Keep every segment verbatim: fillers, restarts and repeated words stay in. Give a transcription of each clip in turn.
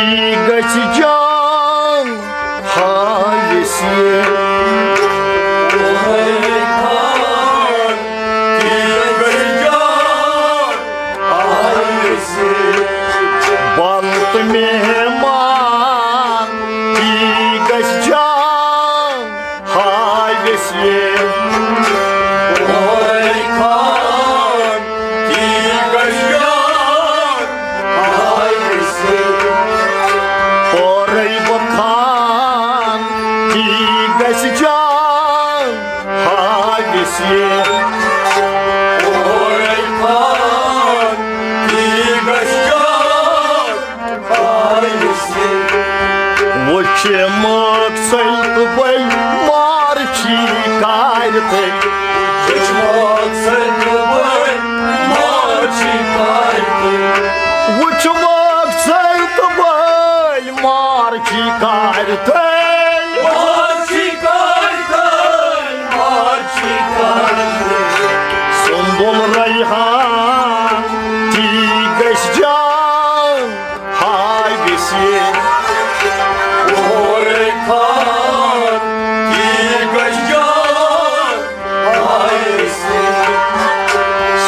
گژھِ جان ہاوِ سیٖر۔ بَل تہٕ مہمان تی گژھِ جان ہاوِ سیٖر۔ اورَے بہٕ خان تی گژھِ جان ہاوِ سیٖر۔ وٕچھ مۄخصر تہٕ بٔلۍ مارچی کارِ تٔلۍ۔ وٕچھ مۄخصر تہٕ بٔلۍ مارچی کارِ تٔلۍ۔ وٕچھ مۄخصر تہٕ بٔلۍ مارچی کارِ تٔلۍ۔ مارچی کارِ تٔلۍ، مارچی کارِ تٔلۍ۔ سُنٛمبُل ریحان تی گژھِ جان ہاوِ سیٖر۔ اورَے خان تی گژھِ جان ہاوِ سیٖر۔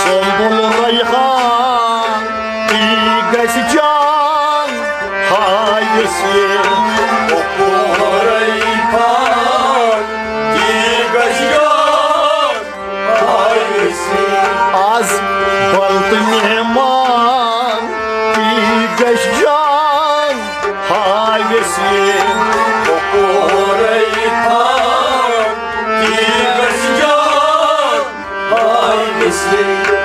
سُنٛمبُل ریحان تی گژھِ جان ہاوِ سیٖر۔ اورَے خان تی گژھِ جان آز بَل تہٕ مہمان تی گژھِ جان ہاوِ سیٖر۔ اورَے خان تی گژھِ جان ہاوِ سیٖر۔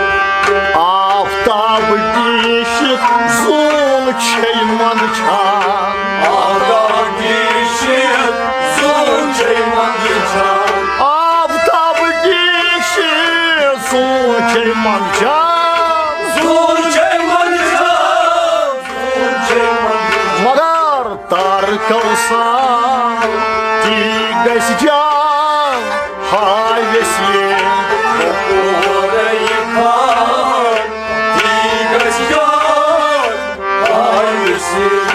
آفتاب گیٖشِتھ زوٗن چھے منٛدچھان۔ آفتاب گیٖشِتھ زوٗن چھے منٛدچھان۔ آفتاب گیٖشِتھ زوٗن چھے منٛدچھان۔ زوٗن چھے منٛدچھان، زوٗن چھے منٛدچھان۔ مگر تارکو سان تی گژھِ جان ہاوِ سیٖر۔ اورَے خان تی گژھِ جان ہاوِ سیٖر۔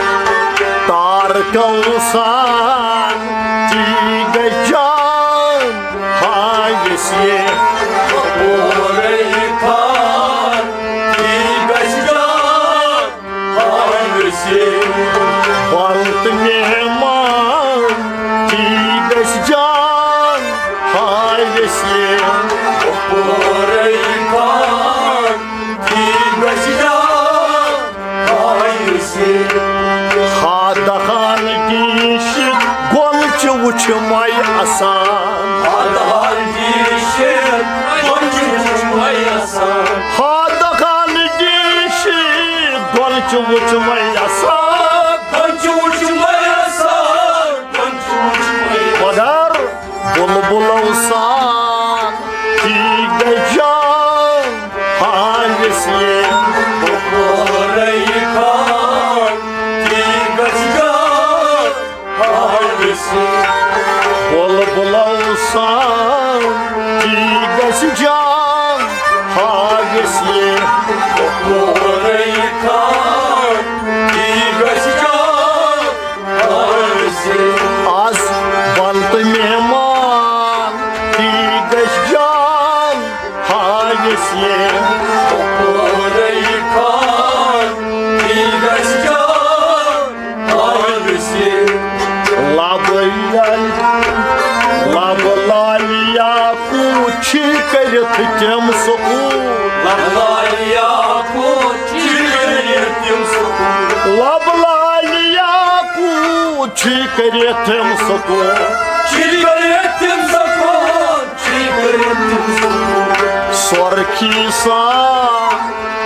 تارکو سان تی گژھِ جان ہاوِ سیٖر۔ اورَے خان تی گژھِ جان ہاوِ سیٖر۔ بَل تہٕ مہمان تی گژھِ جان ہاوِ سیٖر۔ اورَے خان تی گژھِ جان ہاوِ سیٖر۔ ہا دَہان گیٖشِتھ گۄل چھِ وٕچھمَے اَسان۔ ہا دَہان گیٖشِتھ گۄل چھِ وٕچھمَے اَسان۔ ہا دَہان گیٖشِتھ گۄل چھِ وٕچھمَے اَسان۔ گۄل چھِ وٕچھمَے اَسان۔ گۄل چھِ وٕچھمَے اَسان۔ مگر بُلبُلو سان تی گژھِ جان ہاوِ سیٖر۔ اورَے خان تی گژھِ جان ہاوِ سیٖر۔ بُلبُلو سان تی گژھِ جان ہاوِ سیٖر۔ اورَے خان تی گژھِ جان ہاوِ سیٖر۔ آز بَل تہٕ مہمان تی گژھِ جان ہاوِ سیٖر۔ اورَے خان تی گژھِ جان ہاوِ سیٖر۔ لَبہٕ لَل، لَبہٕ لالیا کوٗت چھِ کٔرِتھ تِم سکوٗل۔ لَبہٕ لالیا کوٗت چھِ کٔرِتھ تِم سکوٗل۔ لَبہٕ لالیا کوٗت چھِ کٔرِتھ تِم سکوٗل۔ چھِ کٔرِتھ تِم سکوٗل، چھِ کٔرِتھ تِم سکوٗل۔ سورخی سان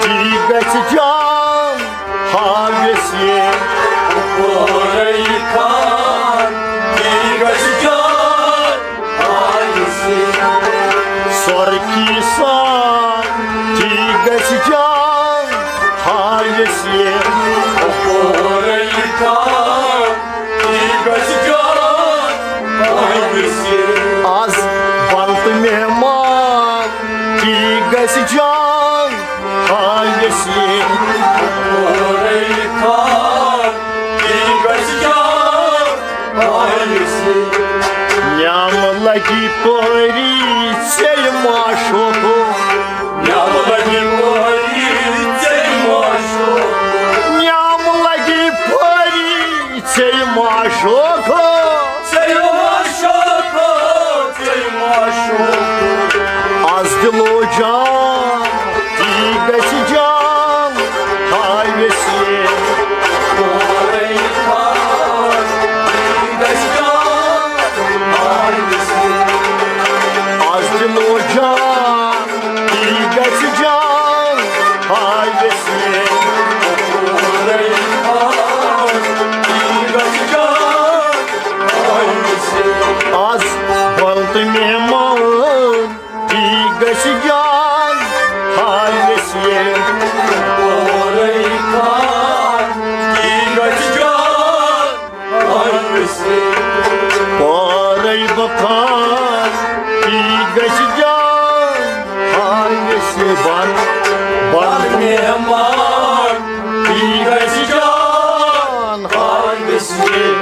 تی گژھِ جان ہاوِ سیٖر۔ اورَے خان تی گژھِ جان ہاوِ سیٖر۔ سورخی سان تی گژھِ جان ہاوِ سیٖر۔ اورَے خان تی گژھِ جان ہاوِ سیٖر۔ آز بَل تہٕ مہمان تی گژھِ جان ہاوِ سیٖر۔ اورَے خان لگی پٲری ژےٚ ما شوقو؟ نعم لگی پٲری ژےٚ ما شوقو؟ نعم لگی پٲری ژےٚ ما شوقو؟ ژےٚ ما شوقو، ژےٚ ما شوقو؟ از دِلو جان تی گژھِ جان ہاوِ سے۔ از دِلو جان تی گژھِ جان ہاوِ سے۔ از بنت مہمان تی گژھِ جان ہاوِ سے۔ پورے خان تی گژھِ جان ہاوِ سے۔ پورے بخار تی گژھِ جان ہاوِ سے۔ بر بر مہمان تی گژھِ جان ہاوِ سے۔